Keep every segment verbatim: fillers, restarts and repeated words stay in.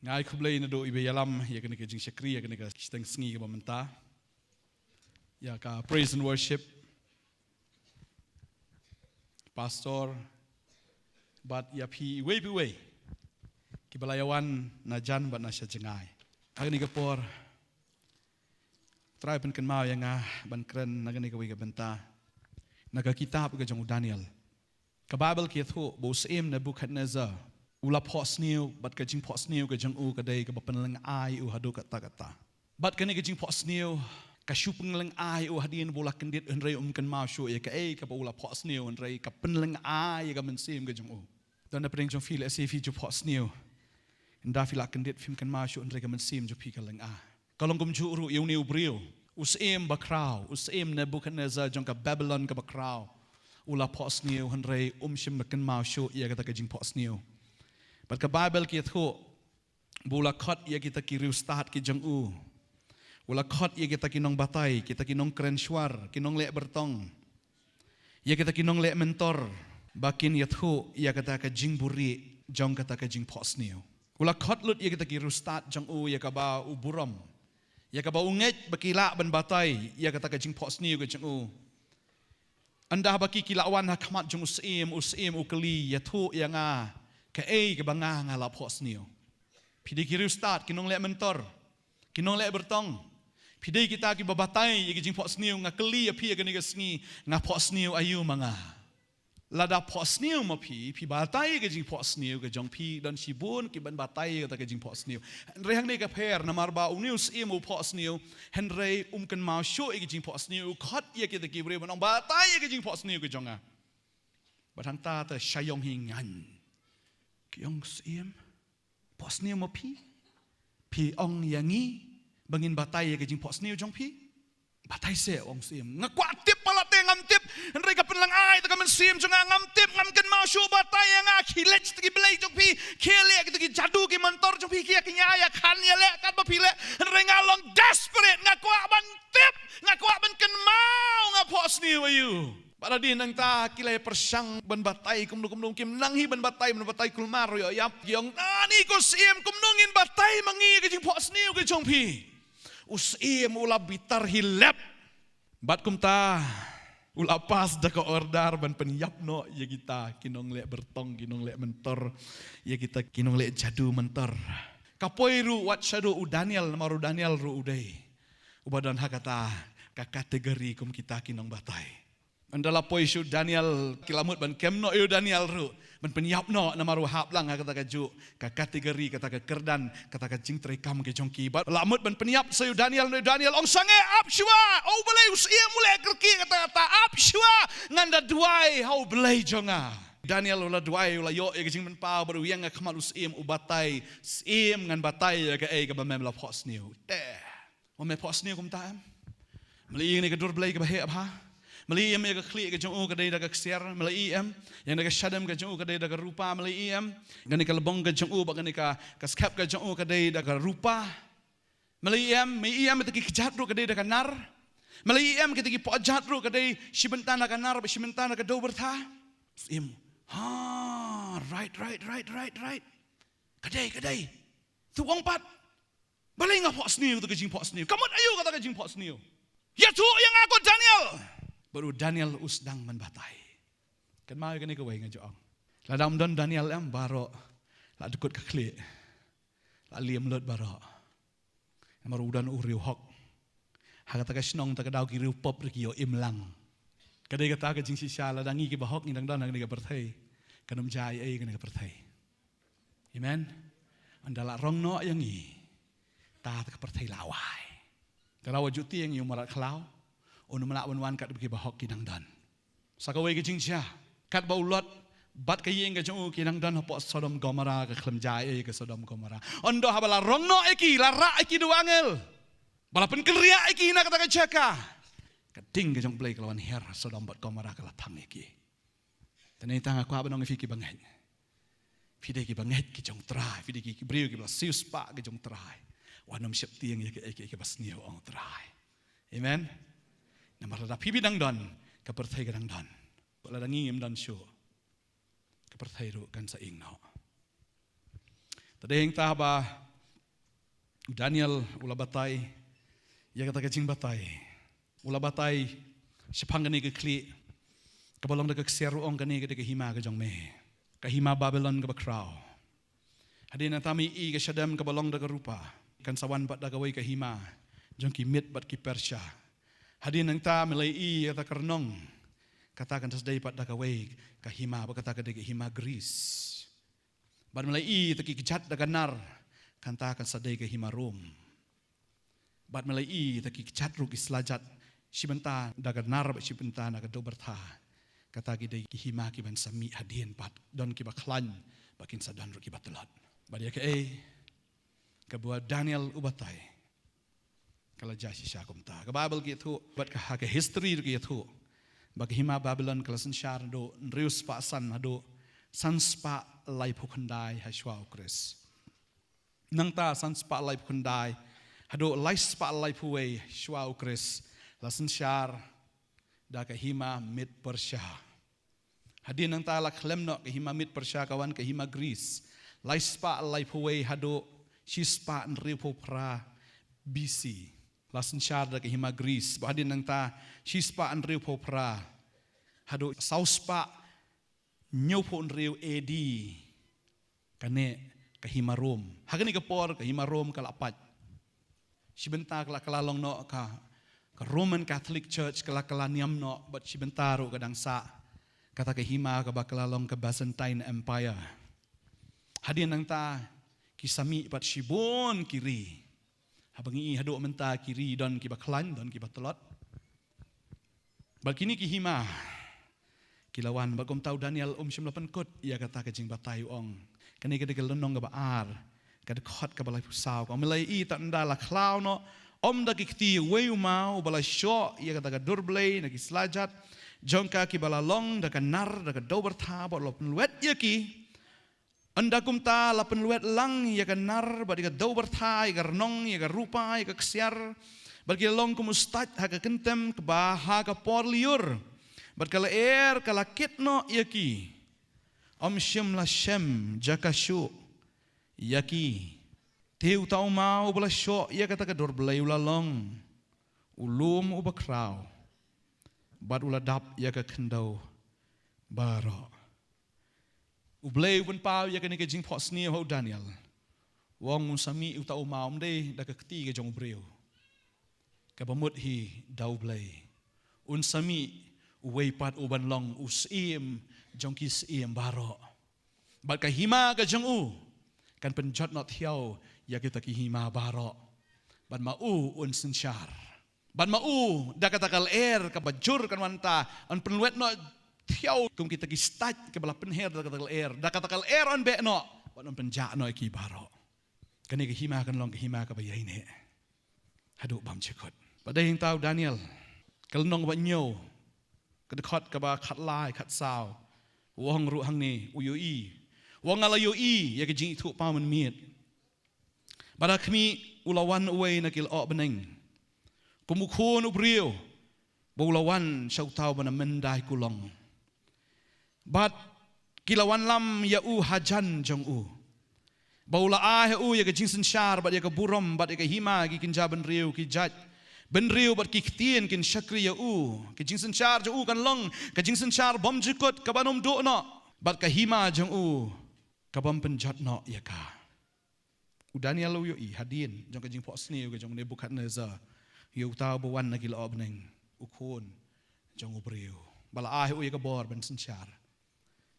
Ai khublei naduh iba ïalam ïa kane ka jingshakri, ïa kane ka shiteng sngi kaba mynta, ïa ka praise and worship, pastor, bad ïa phi iwei pa iwei kiba la ïawan na jan bad na sha jngai. Ha kane ka por, Trai pynkynmaw ïa nga ban kren na kane kawei ka bynta na ka kitab ka jong u Daniel. Ka Baibl ka ïathuh ba u syiem Nebukhadnessar u la phohsniew, bad ka jingphohsniew ka jong u ka dei kaba pynlyngngai u haduh katta katta. Bad kane ka jingphohsniew ka shu pynlyngngai u hadien ba u la kyndit, hynrei um kynmaw shuh ïa kaei kaba u la phohsniew, hynrei ka pynlyngngai ïa ka mynsiem ka jong u. Don na pdeng jong phi, lehse phi ju phohsniew, ynda phi la kyndit phim kynmaw shuh, hynrei ka mynsiem jong phi ka lyngngai. Ka long kumjuh ruh ïa une u briew, u syiem bakhraw, u syiem Nebukhadnessar jong ka Babilon kaba khraw. U la phohsniew, hynrei um shym la kynmaw shuh ïa kata ka jingphohsniew. Bad ka Baibl ka ïathuh ba u la khot ïa kita ki riewstad ki jong u. U la khot ïa kita ki nongbatai, kita ki nongkren shwar, ki nongleh byrtong, ïa kita ki nongleh mentor, ba kin ïathuh ïa kata ka jingbuhrieh jong kata ka jingphohsniew. U la khot lut ïa kita ki riewstad jong u, ïa kaba u burom, ïa kaba u ngeit ba ki lah ban batai ïa kata ka jingphohsniew ka jong u. Ynda ba ki ki la wan ha khmat jong u syiem, u syiem u kylli, ïathuh ïa nga kaei kaba nga nga la phohsniew. Phi dei ki riewstad, ki nongleh mentor, ki nongleh byrtong, phi dei kita kiba batai ïa ki jingphohsniew, nga kylli ïa phi ïa kane ka sngi, nga phohsniew aïu ma nga? Lada phohsniew ma phi, phi batai ïa ka jingphohsniew ka jong phi, don shibun ki ban batai ïa kata ka jingphohsniew. Hynrei hangne ka pher, namar ba une u syiem u phohsniew, hynrei um kynmaw shuh ïa ka jingphohsniew, u khot ïa kita ki briew ban ong batai ïa ka jingphohsniew ka jong nga. Bad hangta te sha ïong hi ngan. Ki ong, syiem, phohsniew ma phi? Phi ong ïa ngi ba ngin batai ïa ka jingphohsniew jong phi? Batai seh, ong syiem. Nga kwah tip palat te ngam tip. Hynrei ka pynlyngngai ïa ka mynsiem jong nga, ngam tip, ngam kynmaw shuh, batai ïa nga, khie leit kita ki blei jong phi, khie leh kita ki jadu ki mentor jong phi, khie ïa kñia ïa khan ïa leh katba phi leh. Hynrei nga long desperate, nga kwah ban tip, nga kwah ban kynmaw, nga phohsniew aïu? Bad hadien nangta ki la pyrshang ban batai kumno kumno, kim nang hi ban batai, ban batai kulmar ïoh ïap. Ki ong, ani ko syiem, kumno ngin batai ma ngi ka jingphohsniew ka jong phi? U syiem u la bitar hi lep. Bad kumta u la pass da ka order ban pynïap noh ïa kita ki nongleh byrtong, ki nongleh mentor, ïa kita ki nongleh jadu mentor. Ka poi ruh wat shaduh u Daniel, namar u Daniel ruh u dei uba don ha kata ka category kum kita ki nongbatai. Ynda la poi sha u Daniel, ki la mut ban kem noh ïa u Daniel ruh, ban pynïap noh, namar u hap lang ha kata kajuh ka category, kata ka kyrdan, kata ka jingtreikam ka jong ki. Bad la mut ban pynïap sa ïa u Daniel, u Daniel ong sangeh, ap shuwa, ha U Blei u syiem u leh kyrkieh kata kata, ap shuwa, ngan da duwai ha U Blei jong nga. Daniel u la duwai, u la ïoh ïa ka jingpynpaw, bad u ïeng ha khmat u syiem, u batai, syiem, ngan batai ïa kaei kaba mem la phohsniew. Te Ong me phohsniew kumta em? Me la ïohi ïa kane ka dur blei kaba heh bha? Me la ïohi em ïa ka khlieh ka jong u ka dei da ka ksiar? Me la ïohi em ïa kane ka shadem ka jong u ka dei da ka rupa? Me la ïohi em ïa kane ka lbong ka jong u bad kane ka, ka skep ka jong u ka dei da ka rupa? Me la ïohi em, me ïohi em ïa kita ki kjat ruh ka dei da ka nar? Me la ïohi em kita ki pojat ruh ka dei shi bynta na ka nar bad shi bynta na ka dew byrtha? Im. Ha, right, right, right, right, right. Ka dei, ka dei. To ong pat. Balei nga phohsniew, to ka jingphohsniew. Ka mut aïu kata ka jingphohsniew? Ïathuh ïa nga ko Daniel. Bad u Daniel u sdang ban batai. Kynmaw ïa kane kawei nga ju ong. Lada ym don Daniel em baroh la dkut ka khlieh. La liam lut baroh. Namar u don u riewhok. Ha kata ka shnong kata ka daw ki riewpop ruh ki ïoh im lang. Ka dei kata ka jingshisha lada ngi kiba hok ngi dang don ha kane ka pyrthei. Kan ym jia ei ei kane ka pyrthei. Amen. Ynda la rong noh ïa ngi, ta ta ka pyrthei la wai. Te la wa ju tieng ïa u mrad khlaw, un ym lah ban wan katba kiba hok ki dang don. Sa kawei ka jingjia, katba u Lot bad ka ïing ka jong u ki dang don hapoh Sodom Gomora, ka khlem jia ei ei ka Sodom Gomora. Ynda haba la rong noh ïa ki, la rah ïa ki da u angel, ba la pynkynriah ïa ki na kata ka jaka, ka ding ka jong U Blei ka la wan hiar ha Sodom bad Gomora, ka la thang ïa ki. Te nangta nga kwah ban ong ïa phi kiba ngeit, phi dei kiba ngeit ki jong U Trai, phi dei ki briew kiba la siewspah ki jong U Trai. Wat nym sheptieng ïa kiei kiei kiba sniew, ong U Trai. Amen. Namar lada phi phi dang don, ka pyrthei ka dang don. Lada ngi ngim don shuh, ka pyrthei ruh kan sa ïeng noh. Te dei hangta ba U Daniel u la batai ïa kata ka jingbatai. U la batai shaphang kane ka khlieh kaba long da ka ksiar, u ong, kane ka dei ka hima ka jong me, ka hima Babilon kaba khraw. Hadien nangta me i ka shadem kaba long da ka rupa, kan sa wan pat da kawei ka hima jong ki Mid bad ki Persia. Hadien nangta me la i kata ka rnong, kata kan sa dei pat da kawei ka hima, bad kata ka dei ka hima Greece. Bad me la i ta ki kjat da ka nar, kata kan sa dei ka hima Rome. Bad me la i ta ki kjat ruh ki slajat, shi bynta da ka nar bad shi bynta da ka dewbyrtha. Kata ki dei ki hima ki ban sa mih hadien pat, don kiba khlaiñ, bad kin sa don ruh kiba tlot. Bad ïa kaei kaba u Daniel u batai, ka la jia shisha kumta. Ka Baibl ka ïathuh, bad ka ha ka history ruh ka ïathuh, ba ka hima Babilon ka la synshar naduh hynriew spah san haduh san spah laiphew khyndai ha shuwa u Khrist. Nangta san spah laiphew khyndai haduh lai spah laiphew wei shuwa u Khrist, la synshar da ka hima Mid Persia. Hadien nangta la khlem noh ka hima Mid Persia, ka wan ka hima Greece. Lai spah laiphew wei haduh shi spah hynriewphew phra B C, la synshar da ka hima Greece. Bad hadien nangta shi spah hynriewphew phra haduh saw spah hynñiewphew hynriew A D, kane ka hima Rome. Ha kane ka por ka hima Rome ka la pait. Shi bynta ka la, ka la long noh ka, ka Roman Catholic Church, ka la, ka la niam noh, bad shi bynta ruh ka dang sah kata ka hima kaba ka la long ka Byzantine Empire. Hadien nangta ki sa mih pat shibun ki ri. Haba ngi i haduh mynta, ki ri don kiba khlaiñ, don kiba tlot. Bad kine ki hima ki la wan, bad kumta u Daniel um shym la pynkut ïa kata ka jingbatai, u ong. Kane ka dei ka lynnong kaba ar, ka dkhot kaba laiphew saw, ka ong: Me la i, te ynda la khlaw noh, ym da ki kti uwei u maw uba la shoh ïa kata ka dur blei na ki slajat jong ka kiba la long da ka nar da ka dewbyrtha, bad u la pynlwet ïa ki. Ynda kumta la pynlwet lang ïa ka nar bad ïa ka dewbyrtha, ïa ka rnong, ïa ka rupa, ïa ka ksiar, bad ki la long kum u stait ha ka kyntem kaba ha ka por lyiur, bad ka lyer ka la kit noh ïa ki. Ym shym la shem jaka shuh ïa ki. Te uta u maw uba la shoh ïa kata ka dur blei u la long u lum uba khraw, bad u la dap ïa ka khyndew baroh. U Blei u pynpaw ïa kane ka jingphohsniew ha u Daniel. U ong un sa mih uta u maw ym dei da ka kti ka jong u briew, kaba mut hi da u Blei. Un sa mih uwei pat uban long u Syiem jong ki syiem baroh. Bad ka hima ka jong u kan pynjot noh thiaw ïa kita ki hima baroh. Bad ma u un synshar. Bad ma u, da kata ka lyer kaba jur kan wan, te yn pynlwet noh thiaw kum kita ki stait kiba la pynher da kata ka lyer. Da kata ka lyer yn beh noh, bad yn pynjah noh ïa ki baroh. Kane ka hima kan long ka hima kaba ïaineh haduh bymjukut. Bad dei hangta u Daniel, ka lynnong ba hynñiew, ka dkhot kaba khatlai, khatsaw, u ong ruh hangne, u ïohi. U ong, nga la ïohi ïa ka jingithuhpaw mynmiet. Bad ha khmih u la wan uwei na ki lyoh bneng, kum u Khun u briew, ba u la wan sha uta uba na myndai kulong. Bad ki la wanlam ïa u hajan jong u, ba u la ai ha u ïa ka jingsynshar bad ïa ka burom bad ïa ka hima. Ki kynja bynriew, ki jait bynriew bad ki ktien kin shakri ïa u. Ka jingsynshar jong u kan long ka jingsynshar bymjukut kaban ym duh noh, bad ka hima jong u ka bym pynjot noh ïa ka. U Daniel u ïohi hadien jong ka jingphohsniew ka jong u Nebukhadnessar ïa uta uba wan na ki lyoh bneng, u Khun jong u briew, ba la ai ha u ïa ka bor ban synshar,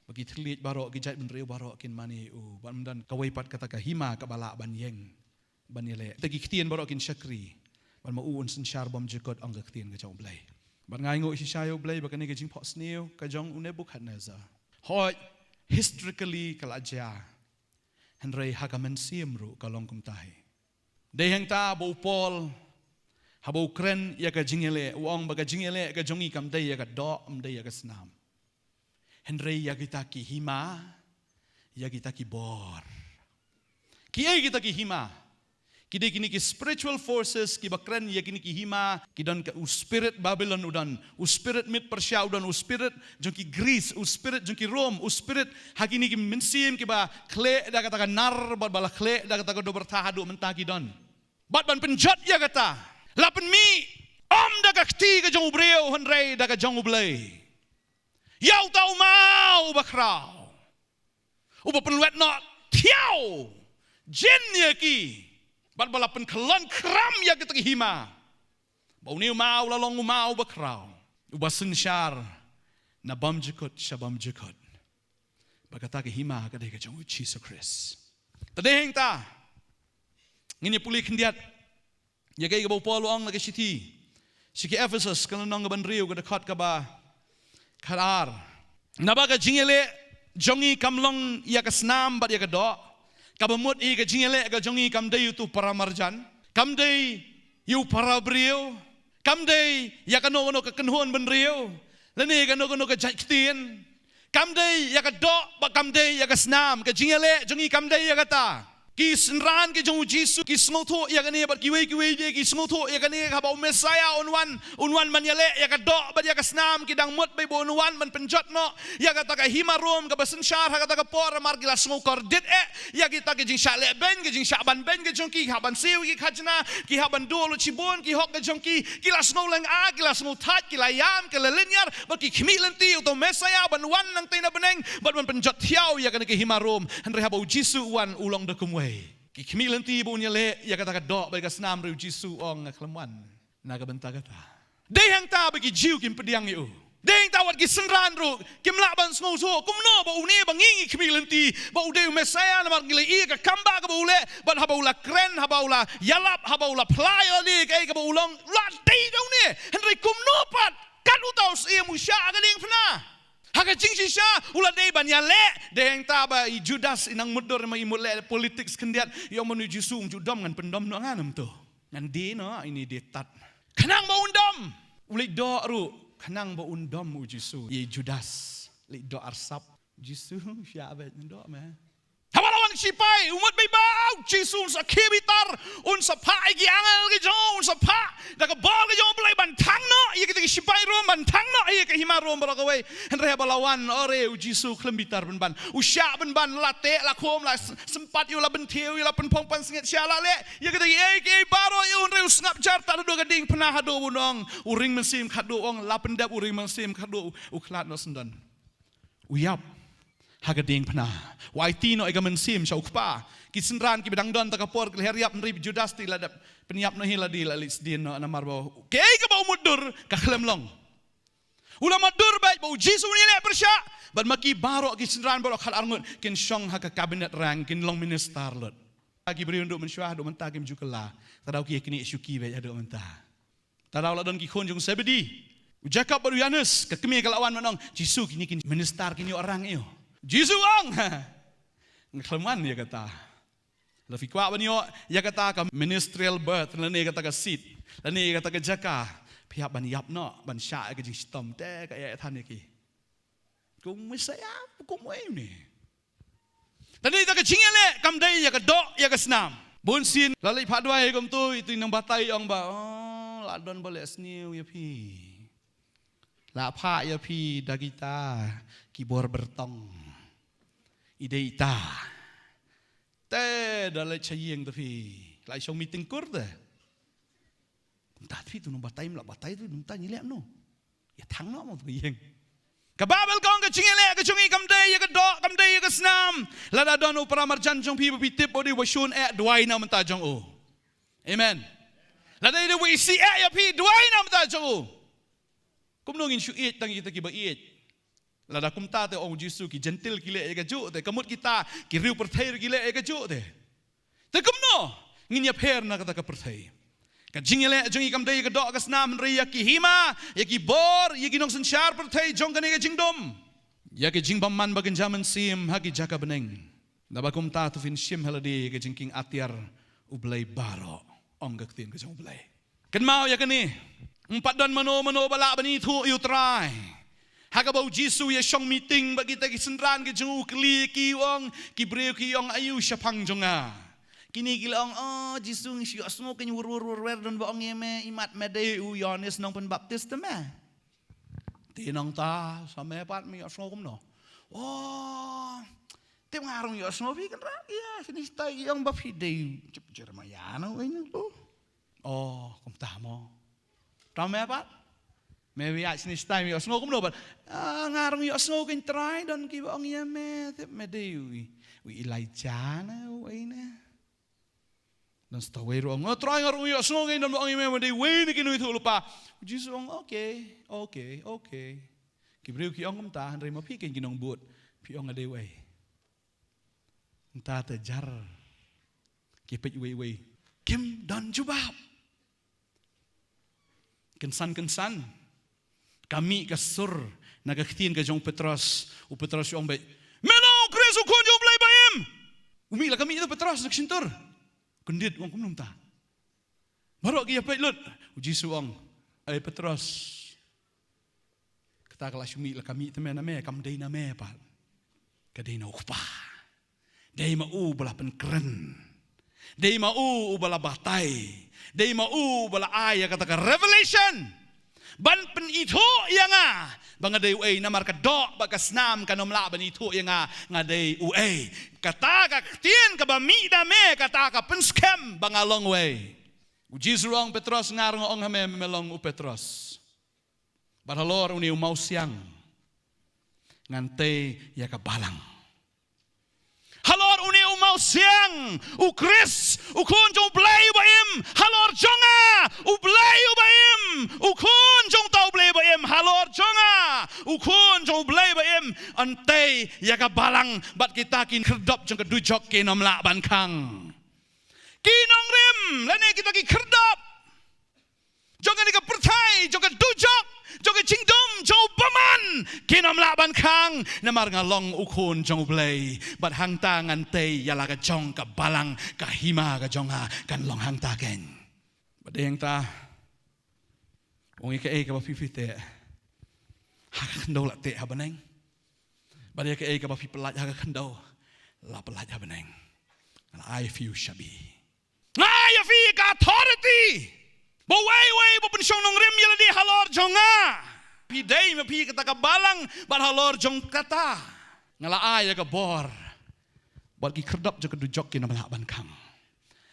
ba ki thylliej baroh, ki jait bynriew baroh kin mane ïa u, bad ym don kawei pat kata ka hima kaba lah ban ïeng, ban ïaleh. Te ki ktien baroh kin shakri, bad ma u un synshar bymjukut, ong ka ktien ka jong u Blei. Bad nga ainguh shisha ïa u Blei ba kane ka jingphohsniew ka jong u Nebukhadnessar, hooid, historically ka la jia, hynrei ha ka mynsiem ruh ka long kumta hi. Dei hangta ba u Paul, haba u kren ïa ka jingïaleh, u ong ba ka jingïaleh ka jong ngi kam dei ïa ka doh, ym dei ïa ka snam, hynrei ïa kita ki hima, ïa kita ki bor. Kiei kita ki hima? Ki dei kine ki spiritual forces kiba kren ïa kine ki hima. Ki don ka, u spirit Babilon u don, u spirit Mid Persia u don, u spirit jong ki Greece, u spirit jong ki Rome, u spirit ha kine ki mynsiem kiba khleh da kata ka nar bad ba la khleh da kata ka dewbyrtha, haduh mynta ki don. Bad ban pynjot ïa kata, la pynmih, ym da ka kti ka jong u briew, hynrei da ka jong U Blei. Ïa uta u maw uba khraw, uba pynlwet noh thiaw jin ïa ki, bad ba la pynkhlaiñ khram ïa kita ki hima, ba une u maw u la long u maw uba khraw, uba synshar na bymjukut sha bymjukut. Ba kata ka hima ka dei ka jong U Jisu Khrist. Te dei hangta ngin ïa pule khyndiat ïa kaei kaba u Paul u ong na ka shithi sha ki Ephesus, ka lynnong kaba hynriew, ka dkhot kaba khatar. Naba ka jingïaleh jong ngi kam long ïa ka snam bad ïa ka doh. Kaba mut ïa ka jingïaleh ka jong ngi kam dei ïa uto u para marjan, kam dei ïa u para briew, kam dei ïa kano kano ka kynhun bynriew, lane kano kano ka jait ktien. Kam dei ïa ka doh bad kam dei ïa ka snam. Ka jingïaleh jong ngi kam dei ïa kata. Ki synran ki jong U Jisu ki sngewthuh ïa kane, bad kiwei kiwei de ki sngewthuh ïa kane, haba u Messaïah un wan, un wan ban ïaleh ïa ka doh bad ïa ka snam, ki dang mut beit ba un wan ban pynjot noh ïa kata ka hima Rom kaba synshar ha kata ka por, namar ki la sngew kordit eh ïa kita ki jingshah lehbeiñ, ki jingshah banbeiñ ki jong ki, ki hap ban siew ki khajna, ki hap ban duh lut shibun ki hok ki jong ki, ki la sngew lyngngoh, ki la sngew thait, ki la ïam, ki la lynñiar, bad ki khmih lynti ïa uto u Messaïah ban wan nangtei na bneng bad ban pynjot thiaw ïa kane ka hima Rom. Hynrei haba U Jisu u wan, u long da kumwei. Ki khmih lynti ba un ïaleh ïa kata ka doh bad ka snam, hynrei U Jisu u ong, nga khlem wan na ka bynta kata. Dei hangta ba ki Jiw kim pdiang ïa u. Dei hangta wat ki synran ruh kim lah ban sngewthuh kumno ba une ba ngi ngi khmih lynti ba u dei u Messaïah, namar ngi la ïohi ïa ka kam ba kaba u leh, bad haba u la kren, haba u la ïalap, haba u la phla ïa lade kaei kaba u long, la dei da une. Hynrei kumno pat kat uta u Syiem u shah ha ka diengphna? Ha ka jingshisha u la dei ban ïaleh. Dei hangta ba i Judas i nang mutdur, ma i mut leh politics khyndiat, i ong, mano U Jisu, ym ju dom, ngan pyndom noh nga, ngan to, ngan die noh, ine die tad. Khnang ba un dom, u leit doh ruh khnang ba un dom U Jisu. I Judas leit doh arsap. Jisu, shah beit, ngan doh me. Haba la wan ki shipai, u mut beit ba U Jisu un sa khie bitar, un sa phah ïa ki angel ki jong u, un sa phah da ka bor ka jong U Blei ban thang noh ïa kita ki shipai Rom, ban thang noh ïa ka hima Rom baroh kawei. Hynrei haba la wan, ore, U Jisu khlem bitar pynban. U shah pynban, la teh la khum, la s-, sympat ïa u, la bynthiew ïa u, la pynphong pansngiat, shah la leh ïa kita kiei kiei baroh ïa u, hynrei u sngap jar tad haduh ka diengphna, haduh ba un ong, u ring mynsiem, haduh ong la pyndep u ring mynsiem, haduh u khlad noh syndon. U ïap ha ka diengphna. U aiti noh ïa ka mynsiem sha u Kpa. Ki synran kiba dang don ta ka por ki la her ïap, hynrei Judas te la dep pynïap noh hi lade, la leit sdien noh, namar ba kaei kaba u mutdur ka khlem long. U la mutdur beit ba U Jisu un ïaleh pyrshah bad ma ki baroh, ki synran baroh khatar ngut kin shong ha ka cabinet rank, kin long minister lut. Ki briew naduh mynshuwa haduh mynta kim ju kylla. Te daw ki ïa kine shuki beit haduh mynta. Te daw la don ki khun jong Sebedi, u Jakob bad u Ïoannis, ka kmie ka la wan ban ong, Jisu, kine kin minister, kin ïoh rank ïoh. Jisu ong, nga khlem wan ïa kata. Lada phi kwah ban ïoh ïa kata ka ministerial berth, lane kata ka seat, lane kata ka jaka, phi hap ban ïap noh, ban shah ïa ka jingshitom, te ka ïa than ïa ki. Kum Messaïah, kum wei une. Te dei ta ka jingïaleh kam dei ïa ka doh ïa ka snam. Bun sien la leit phah duwai kumto, itu i nongbatai ong ba, oh, la don ba leh sniew ïa phi. La phah ïa phi da kita ki bor bertong. I dei ita. Te da leit sha ïing te phi, la shong meeting kur te. Kumta te phi, tu nongbatai, ym lah batai tu, nangta ngi leh kumno? Ïa thang noh mo tu ka ïing. Ka Baibl ka ong ka jingïaleh ka jong ngi kam dei ïa ka doh, kam dei ïa ka snam. Lada don u para marjan jong phi ba phi tip ba u dei uba shun eh, duwai na bynta jong u. Amen. Lada u dei uba isih eh ïa phi, duwai na bynta jong u. Kumno ngin shu ïeit tang kita kiba ïeit? Lada kumta te ong U Jisu ki Jentil ki leh ïa kajuh te, ka mut kita ki riew pyrthei ruh ki leh ïa kajuh te. Te kumno ngin ïapher na kata ka pyrthei? Ka jingïaleh jong ngi kam dei ïa ka doh ka snam, hynrei ïa ki hima, ïa ki bor, ïa ki nongsynshar pyrthei jong kane ka jingdum, ïa ki jingbymman bakynja mynsiem ha ki jaka bneng. Naba kumta to phin shim ha lade ïa ka jingkieng atiar U Blei baroh, ong ka ktien ka jong U Blei. Kynmaw ïa kane, ym pat don mano mano ba lah ban ithuh ïa U Trai. Ha kaba U Jisu u ïashong meeting bad kita ki synran ki jong u, u kylli ki, u ong, ki briew ki ong, aïu shaphang jong nga? Kine ki la ong, oh Jisu, ngi shu ïohsngew kein wur wur wur wer, don ba ong ïa me, imat me dei u Ïoannis Nongpynbaptis te me. Te nangta sa me pat me ïohsngew kumno? Oh, te nga ruh nga ïohsngew phi kynrad ïa, kine kita ki ong ba phi dei u Jeremiah ne uei ne u. Oh, kumta mo. Tang me pat? Me wi ach ni stai mi osngo kumno pat? Ah, nga rung ïohsngew kein Trai don kiba ong ïa me, tip me dei wi. Wi Elijah na, wi ne. Don sta wei ruh ong, "Oh, Trai, nga rung ïohsngew kein don ba ong ïa me, me dei wei na ki nongïathuhlypa." U Jisu ong, "Okay, okay, okay. Ki briew ki ong kumta, hynrei ma phi kein ki nongbud, phi ong nga dei wei." Nta te jar ki peit wei wei. Kim don jubab. Kynsan kynsan ka mih ka sur na ka ktien ka jong u Petros. U Petros u ong beit, "Me long u Khrist, u Khun jong u Blei ba im." U mih la ka mih tu Petros na ka shyntur. Kyndit u ong, "Kumno mynta?" Baroh ki ïa peit lut. U Jisu u ong, "Ei Petros, kata ka la shu mih la ka mih te me na me, kam dei na me pat. Ka dei na u Kpa. Dei ma u ba la pynkren. Dei ma u uba la batai. Dei ma u uba la ai ïa kata ka revelation ban pynithuh ïa nga ba nga dei uei, namar ka doh bad ka snam kan ym lah ban ithuh ïa nga nga dei uei. Kata ka ktien kaba mih na me, kata ka pynskhem ba nga long uei." U Jisu u ong, "Petros, nga rung ong ha me, me long u Petros. Bad halor une u mawsiang ngan tei ïa ka balang." Halor une u mawsiang, u Khrist, u Khun jong u Blei uba im, halor jong nga, u Blei uba im, u Khun jong uta u Blei uba im, halor jong nga, u Khun jong u Blei uba im, yn tei ïa ka balang, bad kita ki khyrdop jong ka dujok kin ym lah ban khang. Ki nongrim, lane kita ki khyrdop jong kane ka pyrthei, jong ka dujok, jong ka jingdum, jong u bymman, kin ym lah ban khang, namar nga long u Khun jong u Blei. Bad hangta ngan tei ïa la ka jong ka balang, ka hima ka jong nga kan long hangta kein. Bad hangta, ong ïa kaei kaba phi phi teh ha ka khyndew la teh ha bneng. Bad ïa kaei kaba phi pyllait ha ka khyndew la pyllait ha bneng. Nga la ai ïa phi u shabi. Nga ai ïa phi ka authority ba uwei uwei ba pynshong nongrim ïa lade halor jong nga. Phi dei ma phi kata ka balang bad halor jong kata nga la ai ïa ka bor. Bad ki khyrdop jong ka dujok kin ym lah ban khang.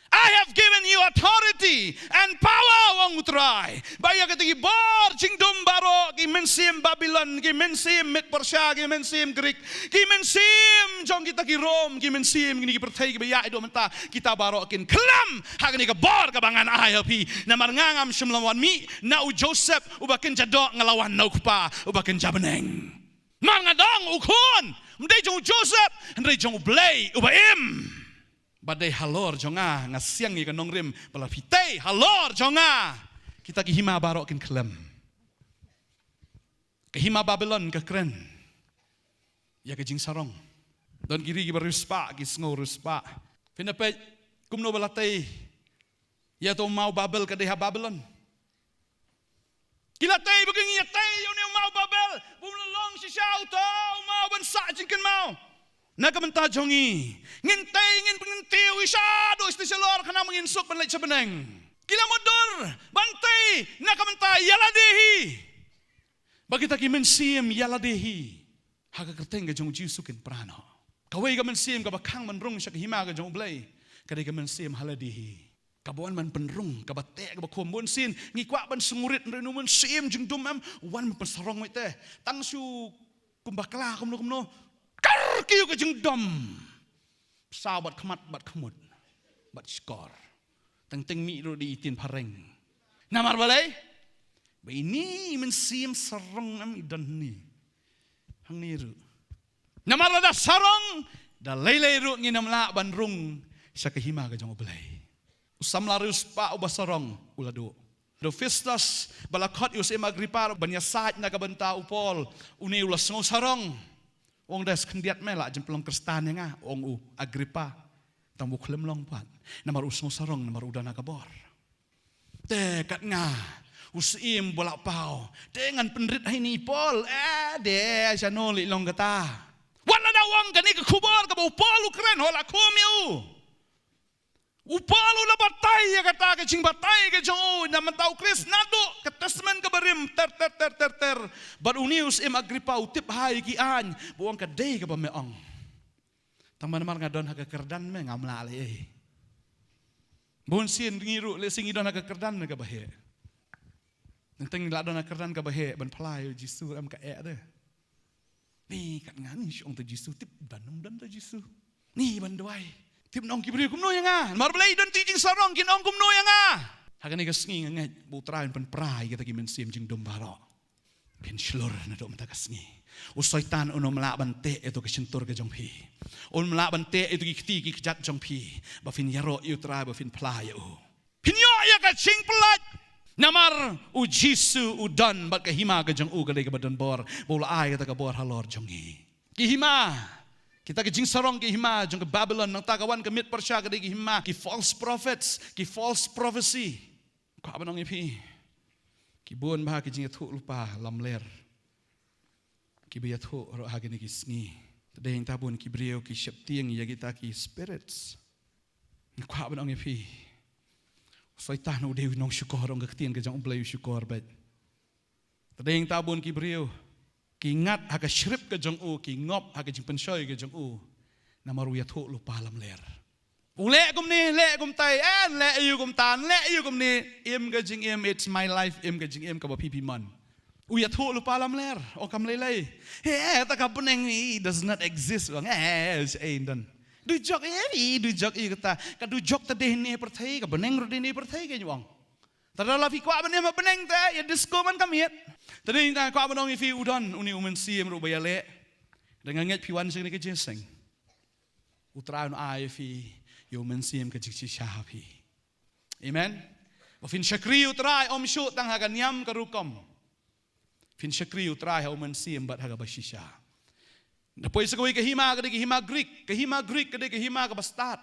"I have given you authority and power," ong u Trai. Ba ïa kita ki bor jingdum baroh, ki mynsiem Babilon, ki mynsiem Mid Persia, ki mynsiem Greek, ki mynsiem jong kita ki Rom, ki mynsiem kine ki pyrthei kiba ïa iduh mynta, kita baroh kin khlem ha kane ka bor kaba ngan ai ha phi. Namar nga ngam shym la wan mih na u Joseph uba kynja doh, nga la wan na u Kpa uba kynja bneng. Mar nga dang u Khun, ym dei jong u Joseph, hynrei jong u Blei uba im. Ba dei halor jong nga, nga siang ïa ka nongrim ba la phi tei halor jong nga, kita ki hima baroh kin khlem. Ka hima Babilon ka kren ïa ka jingsarong. Don ki ri kiba riewspah, ki sngew riewspah. Phin da peit kumno ba la tei ïa uta u maw Babel ka dei ha Babilon. Ki la tei ba kin ïa tei ïa une u maw Babel, ba un long shisha uta u maw ban sah jingkynmaw. Na ka bynta jong ngi, ngin tei, ngin pynkyntiew ïa sha doh sha lor khnang ba ngin suk ban leit sha bneng. Ki la mutdur ban tei na ka bynta ïa lade hi. Ba kita ki mynsiem ïa lade hi ha ka kyrteng ka jong u Jisu kin pra noh. Kawei ka mynsiem kaba khang ban rung sha ka hima ka jong u Blei ka dei ka mynsiem ha lade hi. Kaba wan ban pynrung, kaba teh, kaba khum. Bunsien ngi kwah ban sngewrit, hynrei une u mynsiem jingdum em u wan ban pynsarong, wei te tang shu kum bakla kumno kumno. Kar kiew ka jingdum. Saw bad khmat bad khmut bad shkor. Teng teng mih ruh da i ktien phareng. Namar balei? Ba ine i mynsiem sarong em i don hangne. Hangne ruh. Namar lada sarong, da lei lei ruh ngin ym lah ban rung sha ka hima ka jong u Blei. U samla riewspah uba sarong u la duh. Da u Festus ba la khot ïa u syiem Agrippa ban ïasaid na ka bynta u Paul, une u la sngew sarong. U ong, "Dei khyndiat me lah jin pynlong Khristan ïa nga," ong u Agrippa. Tang ba u khlem long pat namar u sngew sarong, namar u don ha ka bor. Te kat nga u syiem ba la paw, te ngan pynrit ha ine i Paul. Eh, dei shano lei long kata. Wat lada u ong kane ka khubor kaba u Paul u kren, ho la khum ïa u. U Paul u la batai ïa kata ka jingbatai ka jong u, na mynta u Khrist naduh ka Testament kaba rim ter ter ter ter ter. Bad une u syiem Agrippa u tip ha ïa ki aiñ, ba u ong ka dei kaba me ong. Tang namar nga don ha ka kyrdan me ngam lah lei ei. Bun sien ngi ruh lehse ngi don ha ka kyrdan kaba heh. Teng teng la don ha ka kyrdan kaba heh ban phla ïa u Jisu, em, ka eh de. Ni kat ngan shu ong te Jisu, tip ban ym don te Jisu. Ni ban duwai. Tip nong ki briew kumno ïa nga. Namar balei don te jingsarong kin ong kumno ïa nga. Ha kane ka sngi nga ngeit ba U Trai un pynpra ïa kita ki mynsiem jingdum baroh. Phin shlur naduh mynta ka sngi. U Soitan un ym lah ban teh ïa tu ka shyntur ka jong phi. Un ym lah ban teh ïa tu ki kti ki kjat jong phi. Ba phin ïaroh ïa U Trai, ba phin phla ïa u. Phin ïoh ïa ka jingpyllait. Namar u Jisu u don bad ka hima ka jong u ka dei kaba don bor. Ba u la ai kata ka bor halor jong ngi. Ki hima. Kita ki jingsarong ki hima jong ka Babylon, nangta ka wan ka Medo Persia ka dei ki hima, ki false prophets, ki false prophecy. Kwah ban ong ïa phi. Ki bun bha ki jingïathuh lypa lamler. Kiba ïathuh ruh ha kine ki sngi. Te dei nangta bun ki briew ki sheptieng ïa kita ki spirits. Kwah ban ong ïa phi. U Soitan u dei u nongshukor, ong ka ktien ka jong U Blei u shukor beit. Te dei nangta bun ki briew ki ngat ha ka shrip ka jong u, ki ngop ha ka jingpynshoi ka jong u. Namar u ïathuh lypa lamler. U leh kumne, leh kumtai, eh, leh ïa u kumta, leh ïa u kumne, im ka jingim, it's my life, im ka jingim kaba phi phi mon. U ïathuh lypa lamler, o kam lei lei. He, eh, ta ka bneng i does not exist, bang, eh, eh, eh, don. Du jok, eh, i du jok, i kata. Ka du jok ta dei ne pyrthei, ka bneng ruh dei ne pyrthei, ka nyuang. Ta da la phi kwah ban im ha bneng te, ïa disco man ka miet. Ta dei ta kwah ban ong ïa phi u don, une u mynsiem ruh ba ïaleh. Da nga ngeit phi wan sha kane ka jingïaseng. U Trai un ai ïa phi, ïa u mynsiem ka jingshisha ha phi. Amen. Ba phin shakri U Trai, ym shuh tang ha ka niam ka rukom. Phin shakri U Trai ha u mynsiem bad ha kaba shisha. Na poi sa kawei ka hima, ka dei ka hima Greek. Ka hima Greek, ka dei ka hima kaba stad.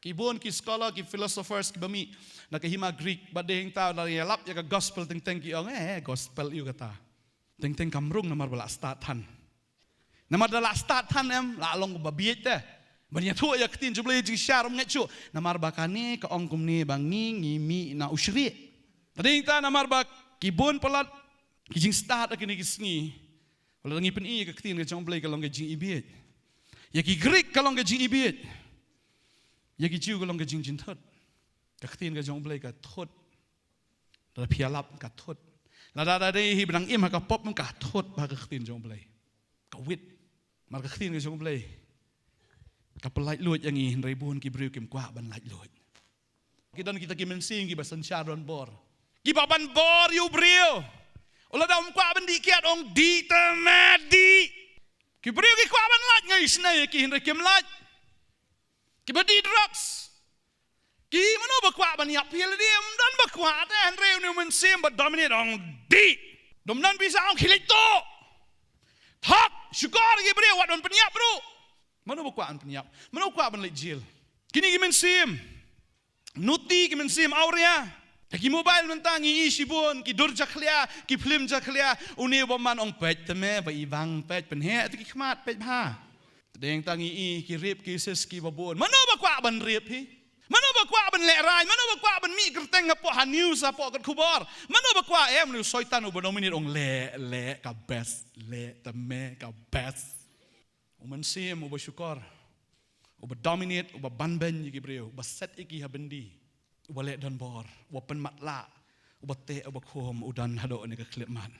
Ki bun ki scholar, ki philosophers, kiba mih na ka hima Greek. Bad dei hangta la ïalap ïa ka gospel teng teng ki ong, eh, gospel ïa kata. Teng teng kam rung namar ba la stad than. Namar da la stad than em, la long ba bieit te. Ban ïathuh ïa ka ktien jong U Blei jingshisha ym ngeit shuh. Namar ba kane ka ong kumne ba ngi ngi mih na u shrieh. Te dei hangta namar ba ki bun palat ki jingstad ha kine ki sngi. Lada ngi pyni ïa ka ktien ka jong U Blei ka long ka jingibieit. Ïa ki Greek ka long ka jingibieit. Ïa ki Jiw ka long ka jingjynthut. Ka ktien ka jong U Blei ka thut. Lada phi ïalap ka thut. Lada da dei hi ba dang im ha ka pop, ka thut bha ka ktien jong U Blei. Ka wit. Namar ka ktien ka jong U Blei ka pyllait luid ïa ngi, hynrei bun ki briew kim kwah ban lait luid. Ki don kita ki mynsiem kiba synshar don bor. Kiba ban bor ïa u briew. Lada um kwah ban dih kiad, ong dih te me dih. Ki briew ki kwah ban lait, nga isynei ïa ki, hynrei kim lait. Kiba dih drugs. Ki, mano ba kwah ban ïap phi lade, ym don ba kwah te, hynrei une u mynsiem ba dominate, ong dih. Dum don pisa, ong khie leit tuh. Thok, shukor ki briew, wat ban pynïap ruh. Mano ba kwah ban pynïap? Mano ba kwah ban leit jail? Kine ki mynsiem nuti, ki mynsiem awria. Ki mobile mynta ngi i shibun, ki dur jakhlia, ki film jakhlia. Une u bymman, ong peit te me, ba i bang, peit pynheh te ki khmat, peit bha. Te dei hangta ngi i ki rape cases kiba bun. Mano ba kwah ban rape hi? Mano ba kwah ban lehraiñ? Mano ba kwah ban mih kyrteng hapoh ha news, hapoh kot khubor? Mano ba kwah? Em, une u Soitan uba dominate, ong leh, leh ka best, leh te me ka best. U mynsiem uba shukor, uba dominate, uba banbeiñ ïa ki briew, uba set ïa ki ha byndi, uba leh don bor, uba pynmatlah, uba teh, uba khum, u don haduh ne ka khyllipmat.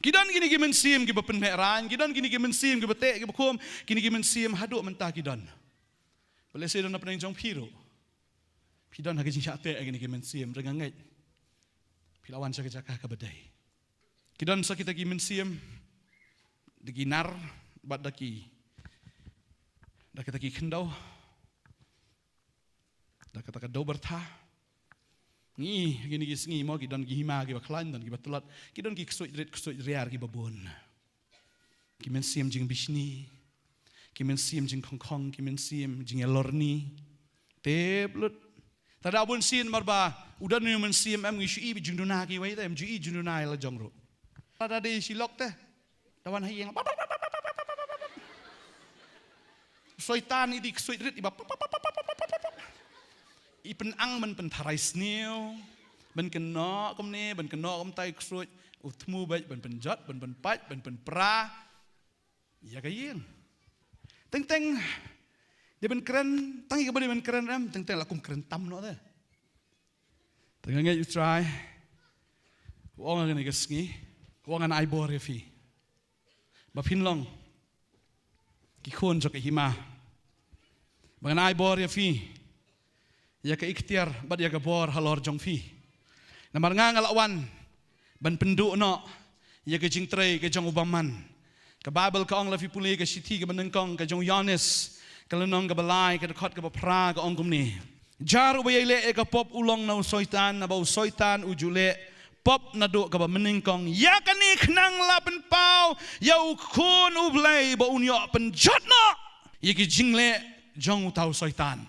Ki don kine ki mynsiem kiba pynlehraiñ, ki don kine ki mynsiem kiba teh, kiba khum, kine ki mynsiem haduh mynta ki don. Balei sa don na pdeng jong phi ruh? Phi don ha ka jingshah teh kine ki mynsiem, hynrei nga ngeit phi la wan sha ka jaka kaba dei. Ki don sa kita ki mynsiem, da ki nar, bad da ki, da kita ki khyndew, da kata ka dew byrtha. Ngi, kine ki sngi mo, ki don ki hima kiba khlaiñ, don kiba tlot, ki don ki ksuid rit, ksuid riar kiba bun. Ki mynsiem jingbishni, ki mynsiem jingkhongkhong, ki mynsiem jingïalorni. Tep lut. Te da bun sien mar ba u don une u mynsiem, em ngi shu i jingduna kiwei te, em ju i jingduna ïa la jong ruh. Lada dei shi lok te, da wan ha ïing. Soitan i dei ksuid rit iba. I pynang ban pyntharai sniew, ban kynnoh kumne, ban kynnoh kumtai, ksuid u thmu beit, ban pynjot, ban pynpait, ban pynpra ïa ka ïing. Teng teng dei ban kren, tang ïa kaba dei ban kren, em, teng teng la kum kren tam noh te. Te nga ngeit U Trai u ong ha kane ka sngi, u ong ngan ai bor ïa phi ba phin long ki khun jong ka hima, ba ngan ai bor ïa phi ïa ka iktiar bad ïa ka bor halor jong phi. Namar nga nga la wan ban pynduh noh ïa ka jingtrei ka jong u bymman. Ka Baibl ka ong, la phi pule ka shithi kaba nyngkong ka jong u Ïoannis, ka lynnong kaba lai, ka dkhot kaba phra, ka ong kumne: Jar uba ïai leh ïa ka pop u long na u Soitan, naba u Soitan u ju leh pop naduh kaba mynnyngkong. Ïa kane khnang la pynpaw ïa u Khun U Blei ba un ïoh pynjot noh ïa ki jingleh jong uta u Soitan.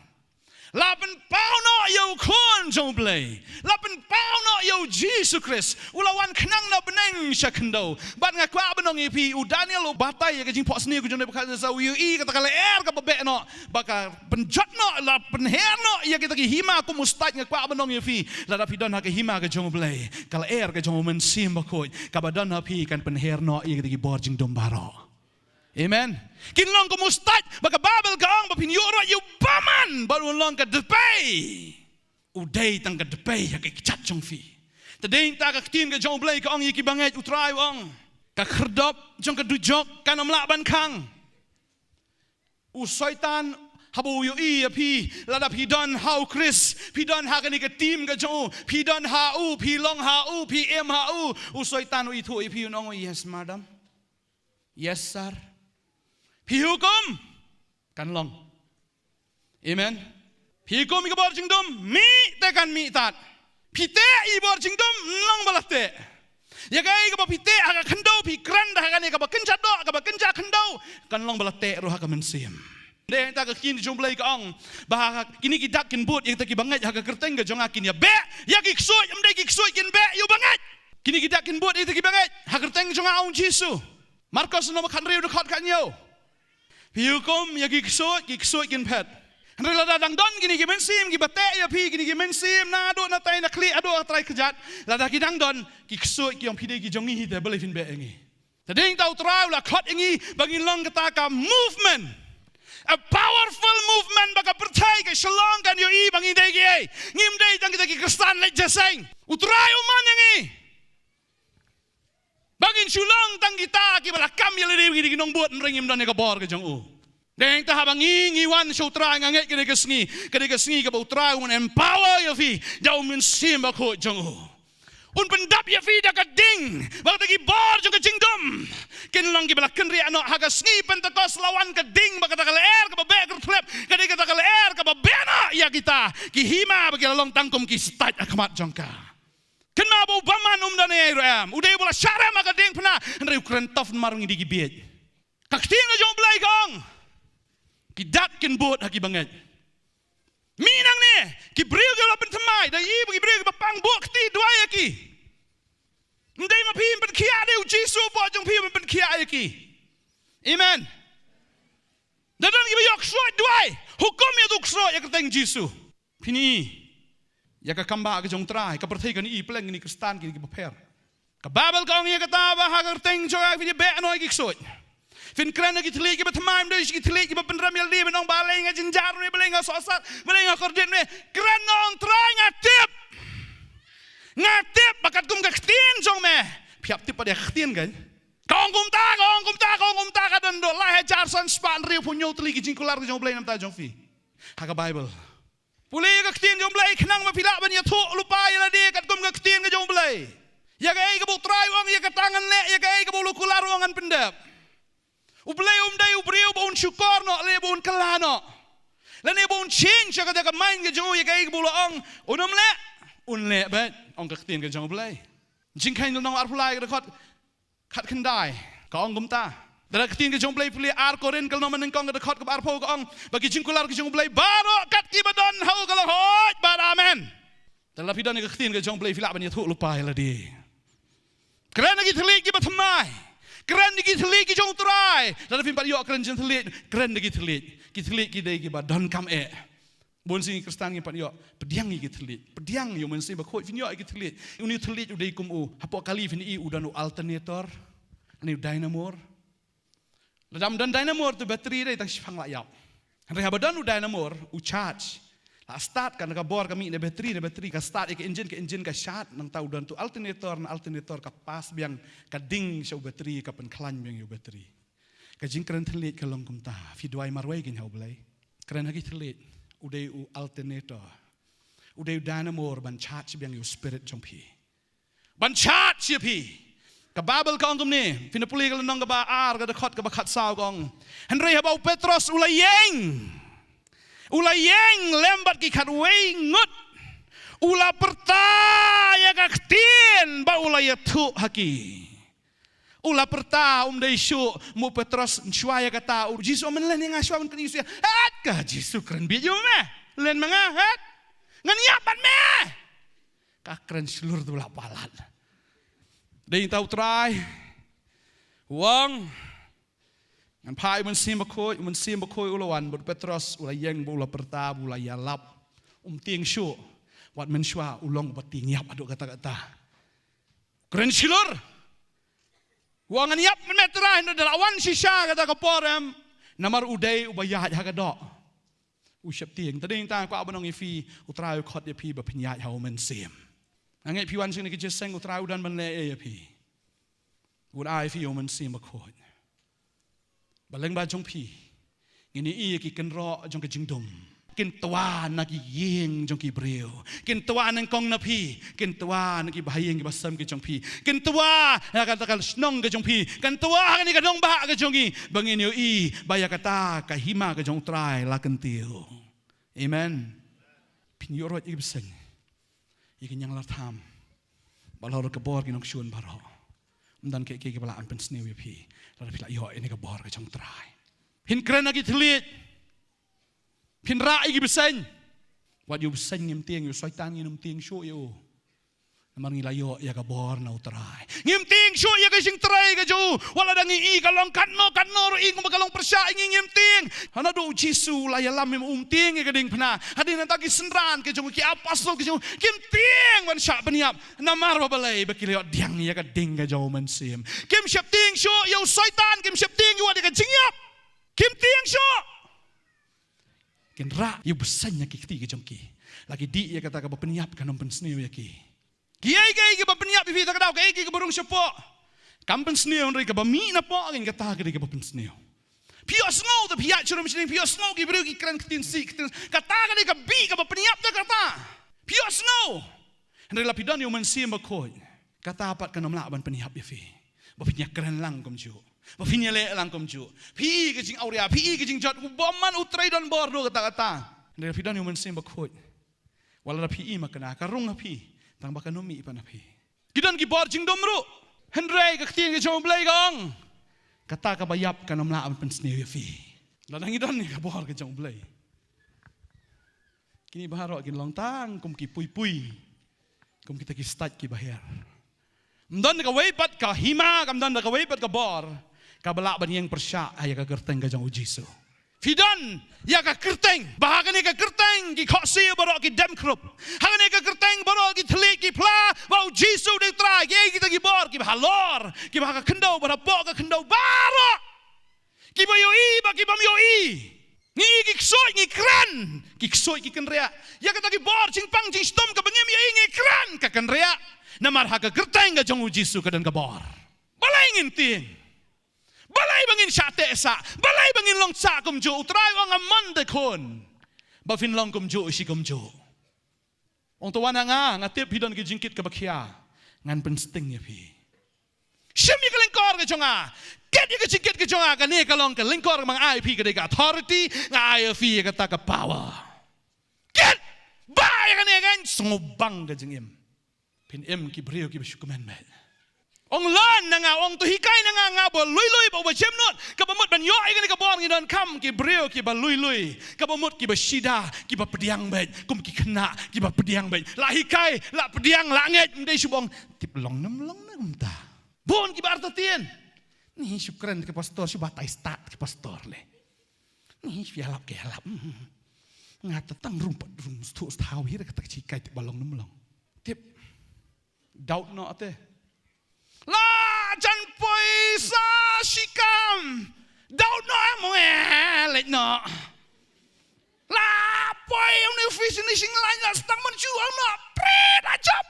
La pynpaw noh ïa u Khun jong U Blei. La pynpaw noh ïa U Jisu Khrist. U la wan khnang na bneng sha khyndew. Bad nga kwah ban ong ïa phi, u Daniel u batai ïa ka jingphohsniew ka jong u Nebukhadnessar, u ïohi kata ka lyer kaba beh noh ba ka pynjot noh, la pynher noh ïa kita ki hima kum u stait. Nga kwah ban ong ïa phi, lada phi don ha ka hima ka jong U Blei, ka lyer ka jong U Mynsiem Bakhuid kaba don ha phi kan pynher noh ïa kita ki bor jingdum baroh. Amen. Kin long kum u stait, ba ka Baibl ka ong ba phin ïuh roi ïa u bymman, ba un long ka dpei. U dei tang ka dpei ha ka kjat jong phi. Te dei ta ka ktien ka jong U Blei ka ong ïa ki bangeit, U Trai u ong, ka khyrdop jong ka dujok kan ym lah ban khang. U Soitan haba u ïohi ïa phi, lada phi don ha U Khrist, phi don ha kane ka team ka jong u, phi don ha u, phi long ha u, phi im ha u, u Soitan u ithuh ïa phi, un ong, "Yes, madam. Yes, sir. Phi hukum, kan long. Amen. Phi hukum ïa ka bor jingdum, mih te kan mih tad. Phi teh ïa i bor jingdum, long ba la teh. Ïa kaei kaba phi teh ha ka khyndew, phi kren da ha kane kaba kynja doh, kaba kynja khyndew, kan long ba la teh ruh ha ka mynsiem." Dei ta ka ktien jong U Blei ka ong ba ha kine ki dak kin bud ïa kita ki bangeit ha ka kyrteng ka jong nga, kin ïa beh ïa ki ksuid, ym dei ki ksuid kin beh ïa u bangeit. Kine ki dak kin bud ïa kita ki bangeit ha ka kyrteng jong nga, ong Jisu. Markos lynnong khathynriew dkhot khathynñiew. Phi hukum ïa ki ksuid, ki ksuid kin phet. Hynrei lada dang don kine ki mynsiem kiba teh ïa phi, kine ki mynsiem naduh na tei na khlieh haduh ha trai kjat, lada ki dang don, ki ksuid ki ong, "Phi dei ki jong ngi hi te, balei phin beh ïa ngi?" Te dei ta U Trai u la khot ïa ngi ba ngin long kata ka movement, a powerful movement, ba ka pyrthei ka shlong kan ïohi ba ngi dei kiei. Ngim dei tang kita ki Khristan leit jingïaseng. U Trai u mon ïa ngi ba ngin shu long tang kita kiba la kam ïa lade, ngi dei ki nongbud, hynrei ngim don ïa ka bor ka jong u. Dei ta haba ngi ngi wan sha U Trai, nga ngeit ka dei ka sngi, ka dei ka sngi kaba U Trai un empower ïa phi da U Mynsiem Bakhuid jong u. Un pyndap ïa phi da ka ding, ba kita ki bor jong ka jingdum kin long kiba la kynriah noh. Ha ka sngi Pentekost la wan ka ding, ba kata ka lyer kaba beh kyrthlep ka dei kata ka lyer kaba beh noh ïa kita ki hima ba ki la long tang kum ki stait ha khmat jong ka. Kynmaw ba u bymman um don ei ruh em. U dei uba la shah rem ha ka diengphna, hynrei u kren tough namar ngi dei ki bieit. Ka ktien ka jong U Blei ka ong, ki dak kin bud ha ki bangeit. Mih nangne, ki briew kiba la pynthymmai, da i ba ki briew kiba pang, buh kti, duwai ïa ki. Ym dei ma phi ban pynkhiah, dei U Jisu hapoh jong phi ban pynkhiah ïa ki. Amen. Da don kiba ïoh ksuid, duwai, hukum ïa uto u ksuid ha ka kyrteng Jisu. Phin i ïa ka kam ba ka jong U Trai, ka pyrthei kan i pleng, kine Khristan kine kiba pher. Ka Baibl ka ong ïa kata ba ha ka kyrteng jong nga phin ïa beh noh ïa ki ksuid. Phin kren ïa ki thylliej kiba thymmai, ym dei ki thylliej kiba pynrem ïalade ban ong, "Balei nga jynjar ne, balei nga sohsat, balei nga kordit ne?" Kren noh, ong, "Trai, nga tip. Nga tip ba katkum ka ktien jong me." Phi hap tip pat ïa ka ktien, kan? Ka ong kumta, ka ong kumta, ka ong kumta, ka don haduh lai hajar san spah hynriewphew hynñiew tylli ki jingkular ka jong U Blei na ka bynta jong phi ha ka Baibl. Pule ïa ka ktien jong U Blei khnang ba phi lah ban ïathuh lypa ïa lade katkum ka ktien ka jong U Blei. Ïa kaei kaba U Trai u ong, ïa kata ngan leh, ïa kaei kaba u la kular u ong, ngan pyndep. U Blei um dei u briew ba un shukor noh lane ba un kylla noh, lane ba un change ïa kata ka mind ka jong u. Ïa kaei kaba u la ong un ym leh, un leh beit, ong ka ktien ka jong U Blei. Jingkheiñ lynnong arphew lai, ka dkhot khatkhyndai, ka ong kumta. Lada ka ktien ka jong U Blei, pule Ar Korinth ka lynnong banyngkong, ka dkhot kaba arphew, ka ong ba ki jingkular ka jong U Blei baroh kat kiba don ha u ka long hooid bad amen. Te lada phi don ïa ka ktien ka jong U Blei, phi lah ban ïathuh lypa ïa lade. Kren ïa ki thylliej kiba thymmai. Kren ïa ki thylliej ki jong U Trai. Lada phim pat ïoh kren jingthylliej, kren ïa ki thylliej. Ki thylliej ki dei kiba donkam eh. Bun sien ngi Khristan ngim pat ïoh pdiang ïa ki thylliej, pdiang ïa U Mynsiem Bakhuid, phin ïoh ïa ki thylliej. Une u thylliej u dei kum u, hapoh kali phin i u don u alternator ne u dynamo. Lada ym don dynamo te battery dei tang shipang la ïap. Hynrei haba don u dynamo, u charge, Ha start ka na ka bor ka mih na battery, na battery ka start ïa ka engine, ka engine ka shad, nangta u don tu alternator, na alternator ka pass biang, ka ding sha u battery, ka pynkhlaiñ biang ïa u battery. Ka jingkren thylliej ka long kumta, phi duwai marwei kein ha U Blei. Kren ha ki thylliej, u dei u alternator. U dei u dynamo ban charge biang ïa u spirit jong phi. Ban charge ïa phi. Ka Baibl ka ong kumne, phin pule ka lynnong kaba ar, ka dkhot kaba khatsaw ka ong. Hynrei haba u Petros u la ïeng. U la ïeng lem bad ki khatwei ngut. U la pyrta ïa ka ktien ba u la ïathuh ha ki. U la pyrta, um dei shuh, mo Petros, ym shuwa ïa kata, u Jisu, men len ïa nga shuwa ban kren ïa u Jisu. Hat ka Jisu, kren beit ïa u me. Len ma nga, hat. Ngan ïap bad me. Ka kren shlur tu la palat. Dei ta u Trai. U ong. Ngan phah ïa u Mynsiem Bakhuid, u Mynsiem Bakhuid u la wan, bad u Petros, u la ïeng, bad u la pyrta, bad u la ïalap. Um tieng shuh. Wat mynshuwa, u long uba tieng ïap haduh katta katta. Kren shlur. U ong ngan ïap mynmiet Trai, hynrei da la wan shisha kata ka por em. Namar u dei uba ïaid ha ka doh. U sheptieng. Te dei tang kwah ban ong ïa phi, u Trai u khot ïa phi ba phin ïaid ha u Mynsiem. Nga ngeit phi wan sha kane ka jingïaseng, u Trai u don ban leh ïa phi. Un ai ïa phi ïa u Mynsiem Bakhuid. Ba lyngba jong phi, ngin ïohi ïa ki kynroh jong ka jingdum. Kin twa na ki ïing jong ki briew. Kin twa nyngkong na phi. Kin twa na ki bahaïing ki basem ki jong phi. Kin twa na kata ka shnong ka jong phi. Kin twa ha kane ka nongbah ka jong ngi. Ba ngin ïohi ba ïa kata ka hima ka jong u Trai la kyntiew. Amen. Phin ïoh roi ïa ki bseiñ, ïa ki ñianglartham. Ba halor ka bor ki nongshun baroh. Ym don kiei kiei kiba lah ban pynsniew ïa phi lada phi la ïoh ïa kane ka bor ka jong u Trai. Phin kren ha ki thylliej. Phin rah ïa ki bseiñ. Wat ïa u bseiñ ngim tieng, ïa u Soitan ngin ym tieng shuh ïa u. Namar ngi la ïoh ïa ka bor na u Trai. Ngim tieng shuh ïa ka jingtrei ka jong u. Wat lada ngi i ka long katno katno ruh, i kumba ka long pyrshah, ngi ngim tieng. Hana du u Jisu u la ïalam, um tieng ïa ka diengphna. Hadien nangta ki synran ka jong u, ki apostol ka jong u, kim tieng ban shah pynïap. Namar ba balei? Ba ki la ïoh pdiang ïa ka ding ka jong u Mynsiem. Kim sheptieng shuh ïa u Soitan, kim sheptieng ïa wat ïa ka jingïap. Kim tieng shuh. Kin rah ïa u bseiñ ha ki kti ka jong ki. La ki dih ïa kata kaba pynïap kan ym pynsniew ïa ki. Kiei kiei kiba pynïap ïa phi, ta ka daw, kiei kiei kiba rung shapoh, kam pynsniew, hynrei kaba mih napoh kein kata ka dei kaba pynsniew. Phi ïohsngew te phi ïaid sharum shading, phi ïohsngew ki briew ki kren ktien sih, ktien, kata ka dei ka bih kaba pynïap te kata. Phi ïohsngew. Hynrei la phi don ïa u Mynsiem Bakhuid, kata pat kan ym lah ban pynïap ïa phi. Ba phin ïakren lang kumjuh, ba phin ïaleh lang kumjuh. Phi i ka jingawria, phi i ka jingjot, u bymman u trei donbor ruh kata kata. Hynrei la phi don ïa u Mynsiem Bakhuid, wat lada phi i makna, ka rung ha phi, tang ba kan ym mih pat na phi. Ki don ki bor jingdum ruh, hynrei ka ktien ka jong u Blei ka ong, kata kaba ïap kan ym lah ban pynsniew ïa phi. Lada ngi don ïa ka bor ka jong u Blei, kine baroh kin long tang kum ki puipui, kum kita ki stait kiba her. Ym don da kawei pat ka hima, kam don da kawei pat ka bor kaba lah ban ïeng pyrshah ïa ka kyrteng ka jong u Jisu. Phi don ïa ka kyrteng, ba ha kane ka kyrteng ki khohsiew baroh ki dem khrup. Ha kane ka kyrteng baroh ki thylliej ki phla ba u Jisu u dei u Trai. Kiei kita ki bor kiba halor, kiba ha ka khyndew, ba hapoh ka khyndew baroh, kiba ïohi bad kibym ïohi. Ngi i ki ksuid ngi kren, ki ksuid ki kynriah. Ïa kata ki bor jingpang jingshitom kaba ngim ïohi ngi kren, ka kynriah. Namar ha ka kyrteng ka jong u Jisu ka don ka bor. Balei ngin tieng? Balei ba ngin shah teh sah? Balei ba ngin long sah kumjuh? U Trai u ong, nga mon, dei khun, ba phin long kumjuh shi kumjuh. Ong, to wan ha nga, nga tip phi don ka jingkit kaba khia, ngan pynsting ïa phi. Shim ïa ka lyngkor ka jong nga. Kit ïa ka jingkit ka jong nga. Kane ka long ka lyngkor kaba nga ai ïa phi, ka dei ka authority, nga ai ïa phi ïa kata ka power. Kit! Bah ïa kane, kan sngewbang ka jingim. Phin im ki briew kiba shu kmen beit. Ong, lon na nga, ong, to hikai na nga, nga ba lui lui bad uba jemnud, kaba mut ban ïoh ïa kane ka bor ngi donkam ki briew kiba lui lui, kaba mut kiba shida, kiba pdiang beit, kum ki khynnah kiba pdiang beit. La hikai, la pdiang, la ngeit, ym dei shu ba ong, tip long ne ym long ne kumta. Bun kiba artatien. Ni shu kren ki pastor, shu batai stad ki pastor leh. Ni shu ïalap ki ïalap. Hmm. Nga ta tang rung pat rung sthu sthaw hi re, kata ka jinghikai tip ba long ne ym long. Tip. Doubt noh te. La jan poi sa shikam. Doubt noh em, eh, leit noh. La poi, une Phi shini shinglaiñ la stang man shu ong noh. Pret a jop.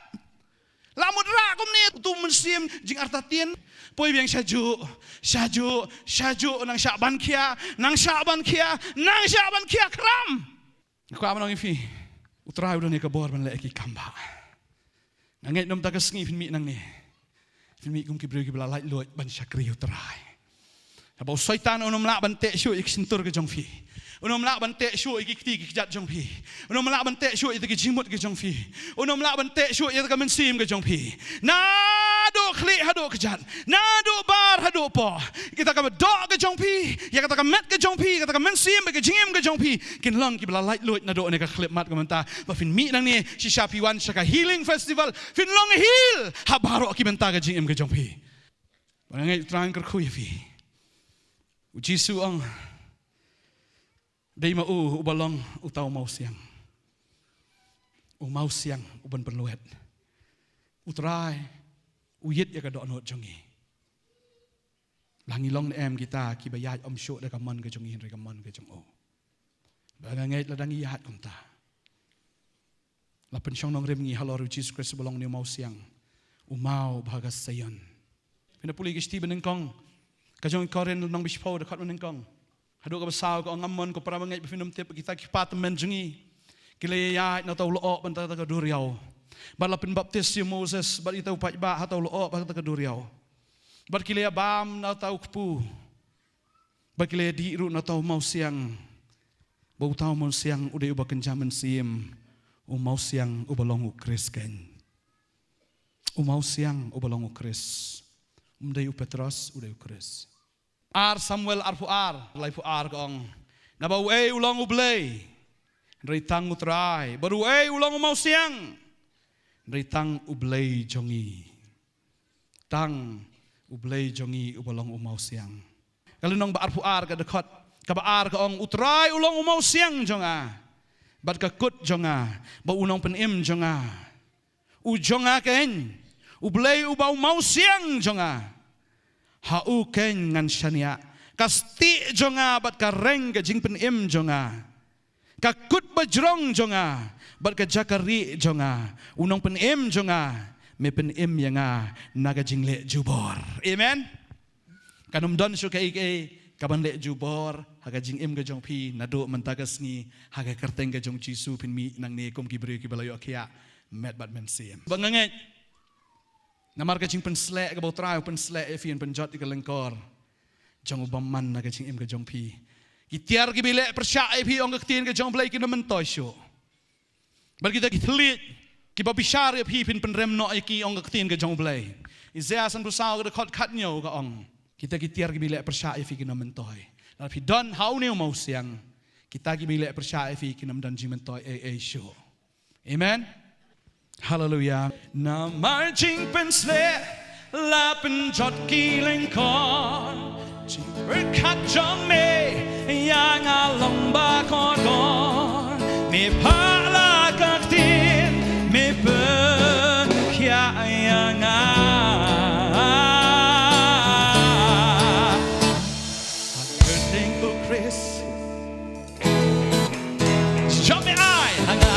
La mut rah kumne tu mynsiem jingartatien. Poi biang shajuh, shajuh, shajuh, nang shah ban khia, nang shah ban khia, nang shah ban khia kram. Nga kwah ban ong ïa phi, U Trai u don ïa ka bor ban leh ki kam ba. Nga ngeit na mynta ka sngi phin mih nangne. Phin mih kum ki briew kiba la laitluid ban shakri U Trai. Haba u Soitan un ym lah ban teh shuh ïa ki shyntur ka jong phi. Un ym lah ban teh shuh ïa ki kti ki kjat jong phi. Un ym lah ban teh shuh ïa ki jingmut ka jong phi. Un ym lah ban teh shuh ïa ka mynsiem ka jong phi. Naduh khlieh haduh kjat. Naduh bar haduh poh. Kita ka doh ka jong phi, ïa kata ka met ka jong phi, kata ka mynsiem, ka jingim ka jong phi. Kin long kiba la laitluid naduh ne ka khyllipmat ka mynta. Ba phin mih nangne, shisha phi wan sha ka healing festival. Phin long heal ha baroh ki bynta ka jingim ka jong phi. Ba nga ngeit U Trai un kyrkhu ïa phi. U Jisu u ong, dei ma u uba long uta u mawsiang. U mawsiang uban pynlwet. U Trai u ïit ïa ka dohnud jong ngi. La ngi long ne em kita kiba ïaid ym shuh da ka mon ka jong ngi hynrei ka mon ka jong u. Ba nga ngeit lada ngi ïaid kumta, la pynshong nongrim ngi halor U Jisu Khrist uba long une u mawsiang, u maw ba ha ka Sion. Phin da pule ki shithi ba nyngkong ka jong i Korinth lynnong ba shiphew, dkhot ba nyngkong haduh kaba saw, ka ong, ngam mon ko para bangeit ba phin ym tip ba kita ki kpa tymmen jong ngi ki la ïaid na uta u lyoh bad na kata ka duriaw. Bad la pynbaptis ïa u Moses bad ïa uta u paidbah ha uta u lyoh bad ha kata ka duriaw. Bad ki la ïabam na uta u kpu. Bad ki la ïadih ruh na uta u mawsiang. Ba uta u mawsiang u dei uba kynja mynsiem. U mawsiang uba long U Khrist keiñ. U mawsiang uba long U Khrist. Um dei u Petros, u dei U Khrist. Ar Samuel arphew ar, laiphew ar ka ong, naba uei u long U Blei hynrei tang U Trai, bad uei u long u mawsiang hynrei tang U Blei jong ngi. Tang U Blei jong ngi uba long u mawsiang. Ka lynnong ba arphew ar ka dkhot kaba ar ka ong, U Trai u long u mawsiang jong nga bad ka kut jong nga bad u nongpynim jong nga. U jong nga keiñ, U Blei uba u mawsiang jong nga. Ha u keiñ ngan shaniah, ka stieh jong nga bad ka reng ka jingpynim jong nga. Ka kut bajrong jong nga bad ka jaka rieh jong nga. U nongpynim jong nga, me pynim ïa nga na ka jingleh jubor. Amen. Kan ym don shuh kaei kaei kaban leh jubor ha ka jingim ka jong phi naduh mynta ka sngi, ha ka kyrteng ka jong U Jisu phin mih nangne kum ki briew kiba la ïoh khiah met bad mynsiem. Ba nga ngeit namar ka jingpynsleh kaba U Trai u pynsleh ïa phi, yn pynjot ïa ka lyngkor jong u bymman na ka jingim ka jong phi. Ki tiar kiba leh pyrshah ïa phi, ong ka ktien ka jong U Blei, kin ym myntoi shuh. Bad kita ki thylliej kiba bishar ïa phi, phin pynrem noh ïa ki, ong ka ktien ka jong U Blei. Isaiah sanphew saw ka dkhot khathynñiew ka ong, kita ki tiar kiba leh pyrshah ïa phi kin ym myntoi. Lada phi don ha une u mawsiang, kita kiba leh pyrshah ïa phi kin ym don jingmyntoi ei ei shuh. Amen. Haleluia. Namar jingpynsleh la pynjot ki lyngkor. Jingpyrkhat jong me ïa nga long ba kordor. Me phah la ka ktien, me pynkhiah ïa nga. Ha kyrteng U Khrist. Jop me ai ha nga.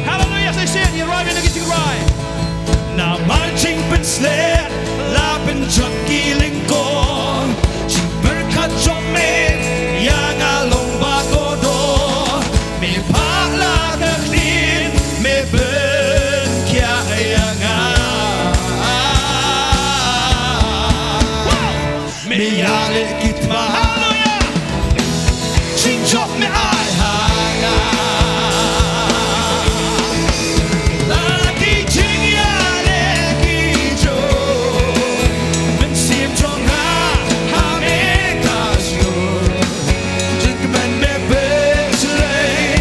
Haleluia, sa shisien, ïa rwai, ïa ki jingrwai. Namar jingpynsleh la pynjot ki lyngkor. Jingpyrkhat jong me ïa nga long ba kordor. Me phah la ka ktien, me pynkhiah ïa nga. Me ïaleh ki thma. Haleluia. Jingjop me ai ha nga. La ki jingïaleh ki jong. Mynsiem jong nga ha me ka shngur. Jingkmen me pynsleh.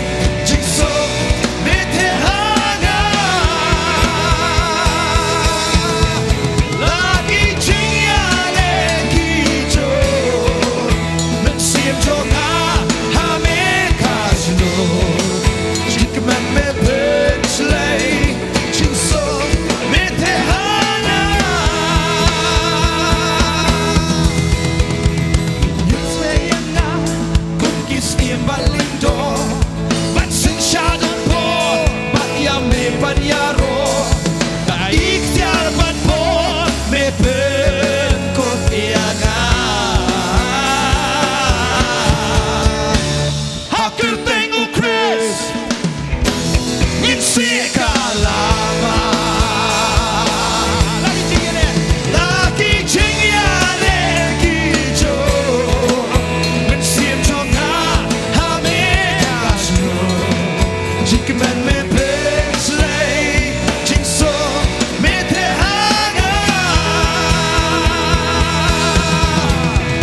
Jingkmen me pynslei, jingsuk me theh ha nga.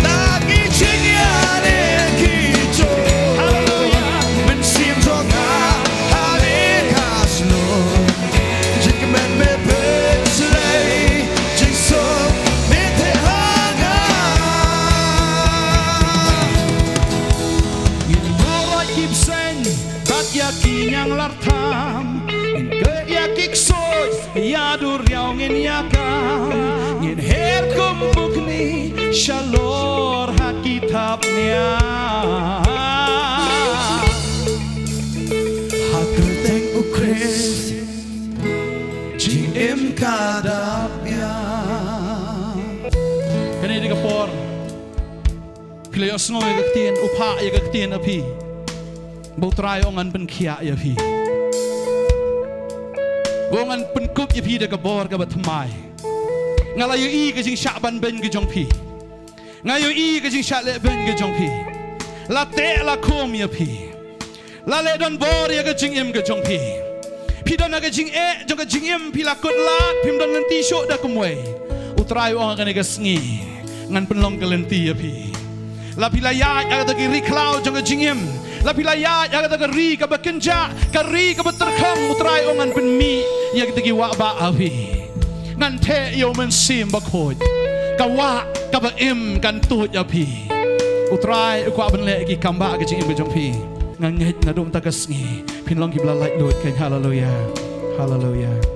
Na ki jingïaid ki jong. Haleluya. Mynsiem jong nga ha me ka shnong. Jingkmen me pynslei, jingsuk me theh ha nga. Ngin buh ki bseiñ bad ïa ki ñianglartam, ngin kheit ïa ki ksuid, ïa duriaw ngin ïakam, ngin her kum bukni shalor ha ki thapniang. Ha kyrteng U Khrist jingim ka dap ïa. Kane dei ka por phi la ïohsngew ïa ka ktien, u phah ïa ka ktien ha phi. Ba U Trai u ong ngan pynkhiah ïa phi. U ong ngan pynkup ïa phi da ka bor kaba thymmai. Nga la ïohi ka jingshah ban beiñ ka jong phi. Nga ïohi ka jingshah leh beiñ ka jong phi. La teh la khum ïa phi. La leh don bor ïa ka jingim ka jong phi. Phi don ha ka jingeh jong ka jingim, phi la kut lad, phim don lynti shuh da kumwei. U Trai u ong ha kane ka sngi ngan pynlong ka lynti ïa phi. La phi la ïaid ha kata ka ri khlaw jong ka jingim, la phi la ïaid ha kata ka ri kaba kynjah, ka ri kaba tyrkhong, U Trai u ong ngan pynmih ïa kita ki wah bah ha phi. Ngan theh ïa U Mynsiem Bakhuid. Ka wah kaba im kan tuid ha phi. U Trai u kwah ban leh ki kam bah ha ka jingim ka jong phi. Nga ngeit naduh mynta ka sngi phin long kiba la laitluid kein. Haleluya. Haleluya.